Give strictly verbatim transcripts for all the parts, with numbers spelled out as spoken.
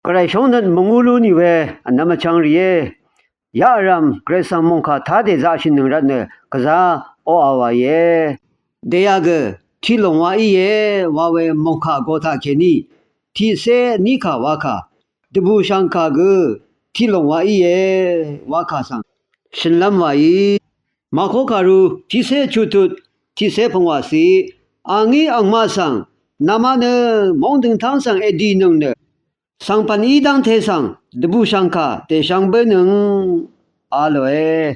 Gvray shóngnøt mvngú lú nì we vnvm vchvng rìé. Yaq vrv̀m Gvray svng mòngkà tá dèzaqshìnøng rvtnø gvzá oqà wàìe. Dèyaq gø tiqlòng wa íe wa we mòngkà go taqkèní tiqcé vní kà wakà dvbùshv̀ngkà gø tiqlòng wa íe wakà svng shø̀nlv́m wàí. Màkó kàru tiqcé vchuttut tiqcé pungwàciq, angí angmaq svng namaq nø móng døngtáng svng èdìnøng nø svngpv̀n í dv́ngte svng dvbùshv̀ngkà dèshvng bǿnøng a lòe.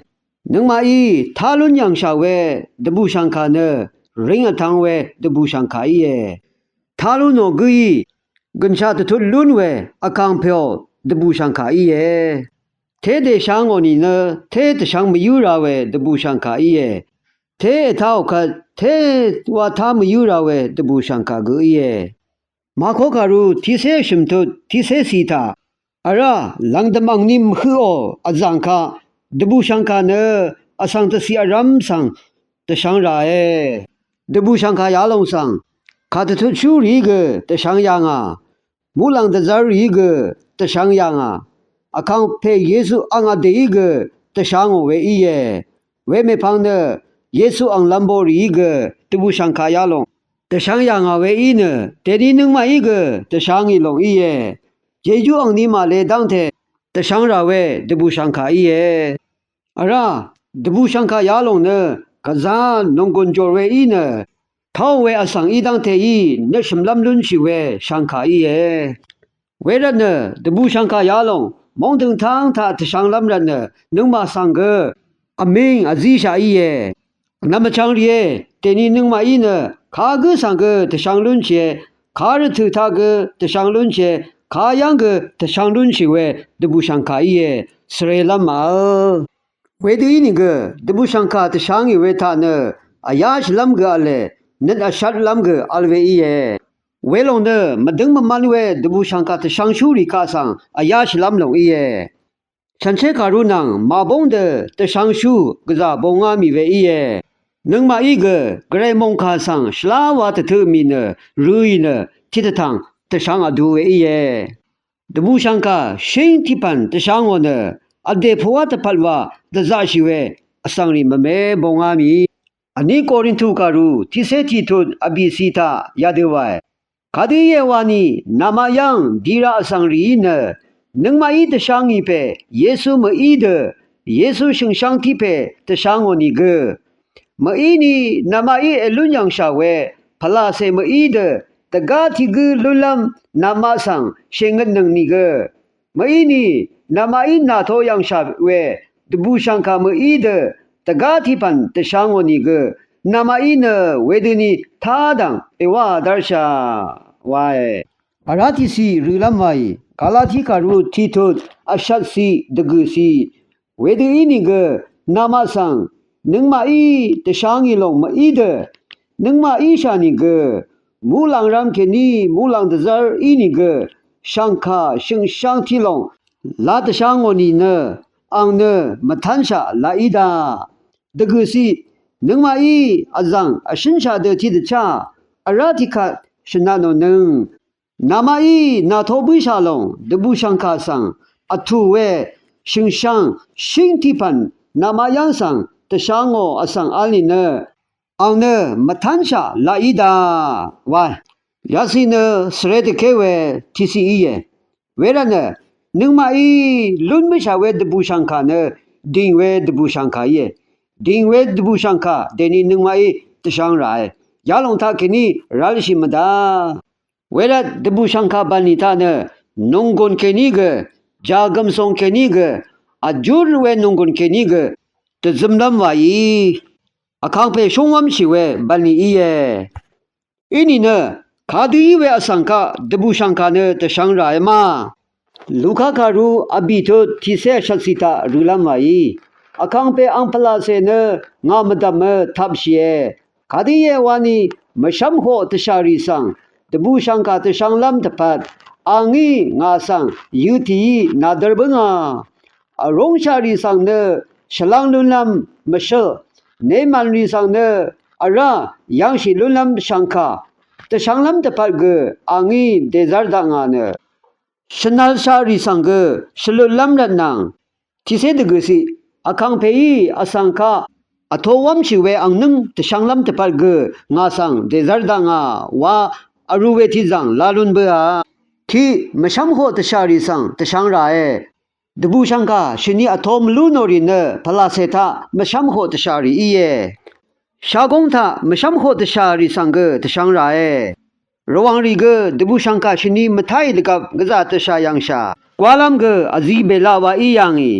Nøngmaqí tá lún yv̀ngshà we dvbùshv̀ngkà nø ring vtvng we dvbùshv̀ngkà íe. Tá lúnò gǿí gø̀nshaq dvtut lún we vkàngpèò dvbùshv̀ngkà íe. Té dèshvngò nìnø té dvshvng mvyǿ ra we dvbùshv̀ngkà íe. Té ètáò kvt té wa tá mvyǿ ra we dvbùshv̀ngkà gø íe. Màkó kàru tiqcé vshø̀m tut tiqcé ciq taq vrá lv̀ngdø̀m angni mvhøqò vzàng kaq dvbùshv̀ngkà nø vsvng dvciq vrv́m svng dvshvng ràe. Dvbùshv̀ngkà yalòng svng kàdvtutshú rìí gø dvshvng yà ngà, muqlàng dvzv́r rìí gø dvshvng yà ngà, vkàngpè Yesu ang vdèí gø dvshvngò we íe. Wemèpvng nø Yesu ang lv̄mbo rìí gø dvbùshv̀ngkà yalòng dvshvng yà ngà we í nø dèni nøngmaqí gø dvshvngì lòng íe. Jejú angni màle dv́ngte dvshvng rà we dvbùshv̀ngkà íe. Vrá dvbùshv̀ngkà yalòng nø gvzá nònggùn jòr we í nø táò we vsvng í dv́ngteí nøt shø̀mlv́m lúnshì we shv̀ngkà íe. Wervtnø dvbùshv̀ngkà yalòng móng døngtáng taq dvshvnglv́m rvtnø nøngmaq svng gø vmíng vzíshaq íe. Vnvm vchvng rìé, dèni nøngmaqí nø kagǿ svng gø dvshvng lúnshìe, karvtø̀ taq gø dvshvng lúnshìe, kayv́ng gø dvshvng lúnshì we dvbùshv̀ngkà íe. Svrelv́m màvl. Wedø ínìgø dvbùshv̀ngkà dvshvngì we taq nø vyáshìlv́m gø v̄le, nøt vshvtlv́m gø v̄l we íe. Welòng nø mvdøng mvman we dvbùshv̀ngkà dvshvngshúrì kaq svng vyáshìlv́m lòng íe. Shànshér kàru nvng màbóng dø dvshvngshú gvzà bongá mì we íe. Nøngmaqí gø gvray mòngkà svng shvlá wa dvtø mì nø røì nø tiqdvtv̀ng dvshvng vdu we íe. Dvbùshv̀ngkà shíng tiqpv̀n dvshvngò nø vdè puqwá dvpvt wa dvzaqshì we vsvngrì mvme bongá mì. Vní Korintu kàru tiqcé tiqtut vbìci taq yadø wae. Kadø íe wani namaq yv́ng diraq vsvng rìí nø nøngmaqí dvshvngì pè Yesu mø̀í dø Yesu shø̀ngshvng tiq pè dvshvngò nìgø mø̀íni namaqí èlún yv̀ngshà we pvlàcè mø̀í dø dvgá tiq gǿ lúnlv́m namaq svng shèngøtnøng nìgø mø̀íni namaqí nàto yv̀ngshà we dvbùshv̀ngkà mø̀í dø dvgá tiqpv̀n dvshvngò nìgø namaqí nø wedøni tádv̀ng èwáā dv́rshà wae. Vrá tiqciq rølv́m waì, Galati kàru tiqtut vshvtciq dvgø̀ciq. Wedø ínìgø namaq svng nøngmaqí dvshvngì lòng mø̀í dø nøngmaq íshà nìgø muqlàng rv̄m kèní muqlàng dvzv́r ínìgø shv̀ngkà shø̀ngshvng tiqlòng la dvshvngò nìnø ang nø mvtánshaq laq í da. Dvgø̀ciq, nøngmaqí vzv̀ng vshǿnshaq dø tiqdvchá vrá tiqkvt shø̀natnò nøng. Namaqí nàto bǿshà lòng dvbùshv̀ngkà svng vtù we shø̀ngshvng shíng tiqpv̀n namaq yv́ng svng dvshvngò vsvng v̄l nìnø ang nø mvtánshaq laq í da wa. Yaciq nø svre dvké we tiqciq íe. Wervtnø nøngmaqí lún bǿshà we dvbùshv̀ngkà nø dìng we dvbùshv̀ngkà íe. Dìng we dvbùshv̀ngkà dèni nøngmaqí dvshvng ràe. Yalòng taqkèní rv̄lshì mvdá. Wervt dvbùshv̀ngkà bv̀nlì taq nø nònggùn kèní gø, jàgø̀m sòng kèní gø, vjúr we nònggùn kèní gø dvzømlv́m wàí. Vkàngpè shúngwv́mshì we bv̀nlì íe. Inìnø kadø í we vsvng kaq dvbùshv̀ngkà nø dvshvng ràe ma. Luka kàru vbì tut tiqcé vshvtcì taq rølv́m wàí. Vkàngpè ang pvlàcè nø ngà mvdv̀mø tapshìe. Kadø íe wani mvshv́mhoq dvshàrì svng dvbùshv̀ngkà dvshvnglv́m dvpvt a ngí ngà svng yøtìí nàdør bǿngà. Vrúngshaqrì svng nø shvlv́ng lúnlv́m mvshǿl, nemànrì svng nø vrá yv̄ngshì lúnlv́m shv̀ngkà dvshvnglv́m dvpvt gø a ngí dèzv́r dakngà nø Shvnalshaq rì svng gø shvlutlv́m rvtnvng tiqcé dvgø̀ciq, vkàngpèí vsvng kaq vtowv́mshì we angnǿng dvshvnglv́m dvpvt gø ngà svng dèzv́r dakngà wa vrū we tiqzv̀ng la lún bǿà. Tiq mvshv́mhoq dvshà rì svng dvshvng ràe. Dvbùshv̀ngkà shvni vto mvlú nò rì nø pvlàcè taq mvshv́mhoq dvshà rì íe. Shagóng taq mvshv́mhoq dvshà rì svng gø dvshvng ràe. Rvwàng rì gø dvbùshv̀ngkà shvni mvtáì dvgvp gvzà dvshà yv̀ngshà gwálv́m gø vzi bèlaq wa í yà ngì.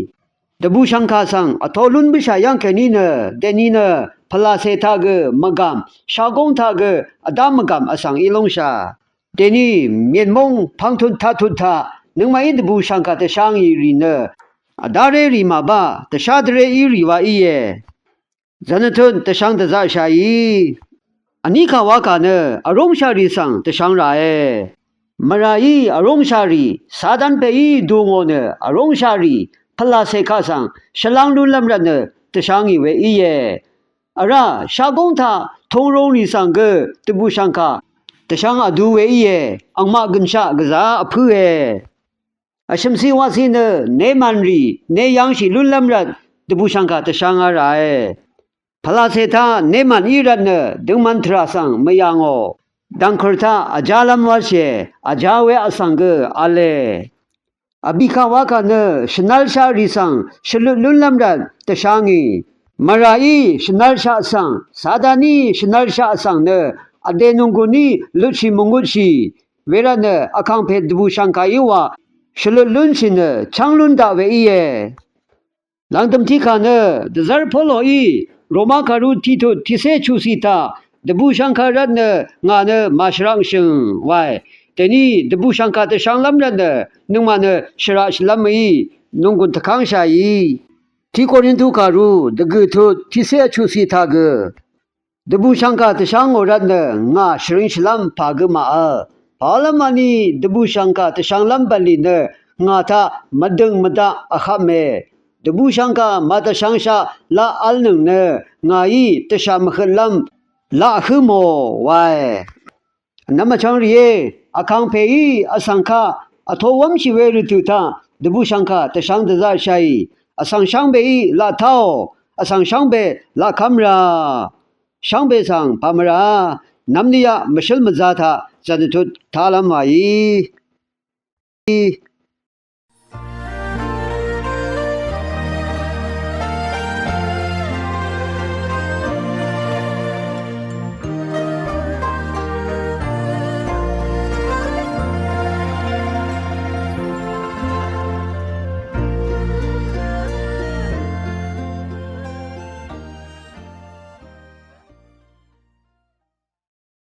Dvbùshv̀ngkà svng vto lún bǿshà yv́ngkèní nø dèni nø pvlàcè taq gø mvgàm, shagóng taq gø vdá mvgàm vsvng í lúngshà. Dèni myènmóng pvngtut taqtut taq nøngmaqí dvbùshv̀ngkà dvshangì rì nø vdá ré rì màbá, dvshá dvré í rì wa íe. Zv̀n vtut dvshvng dvzaqshàì vní kà wa kà nø vrúngshà rì svng dvshvng ràe. Mvràí vrúngshà rì, Satan pèí dù ngò nø vrúngshà rì pvlàcè kaq svng shvláng lúnlv́m rvtnø dvshangì we íe. Vrá shagóng taq tungrung rì svng gø dvbùshv̀ngkà dvshvng vdu we íe. Angmaq gø̀nshaq gvzà vpǿe. Vshø̀mciq waqciq nø nemàn rì neyv̄ngshì lúnlv́m rvt dvbùshv̀ngkà dvshvnga ràe. Pvlàcè taq nemàn í rvtnø døngman tvrà svng mvyà ngò. Dv̀ngkø̀r taq vjálv́m wv́lshìe, vjá we vsvng gø v̄le. Vbìkà wakà nø shvnalshaq rì svng shvlut lúnlv́m rvt dvshangì. Mvràí shvnalshaq svng, Sataní shvnalshaq svng nø vdè nònggùn ní lutshì mvngutshì. Wervtnø vkàngpè dvbùshv̀ngkàí wa shvlut lúnshì nø chv́ng lún daq we íe. Lv̀ngdø̀m tiqkà nø dvzv́r Poloí Roma kàru tiqtut tiqcé chuqciq taq dvbùshv̀ngkà rvtnø ngà nø màshvrakshø̀ng wae. Dèní dvbùshv̀ngkà dvshvnglv́m rvtnø nøngmaq nø shvraqshìlv́m mø̀í nònggùn tvkv́ngshàì. Tiq Korintu kàru dvgø̀tut tiqcé chuqciq taq gø dvbùshv̀ngkà dvshvngò rvtnø ngà shvringshìlv́m pà gø màvl. Pàvlv́m màni dvbùshv̀ngkà dvshvnglv́m bv̀nlì nø ngà taq mvdø̀ng mvdaq vhvpme. Dvbùshv̀ngkà màdvshvngshaq laq vlnøng nø ngàí dvshà mvhøtlv́m laq vhǿ mò wae. Vnvm vchvng rìé, vkàngpèí vsvng kaq vtowv́mshì we rvtø̀ taq dvbùshv̀ngkà dvshvng dvzaqshàì. Vsvng shvngbeí laq táò, vsvng shvngbe laq kv́m rà. Shvngbe svng pà mvrà nvmniyaq mvshǿl mvza taq zv̀n vtut taqlv́m wàí.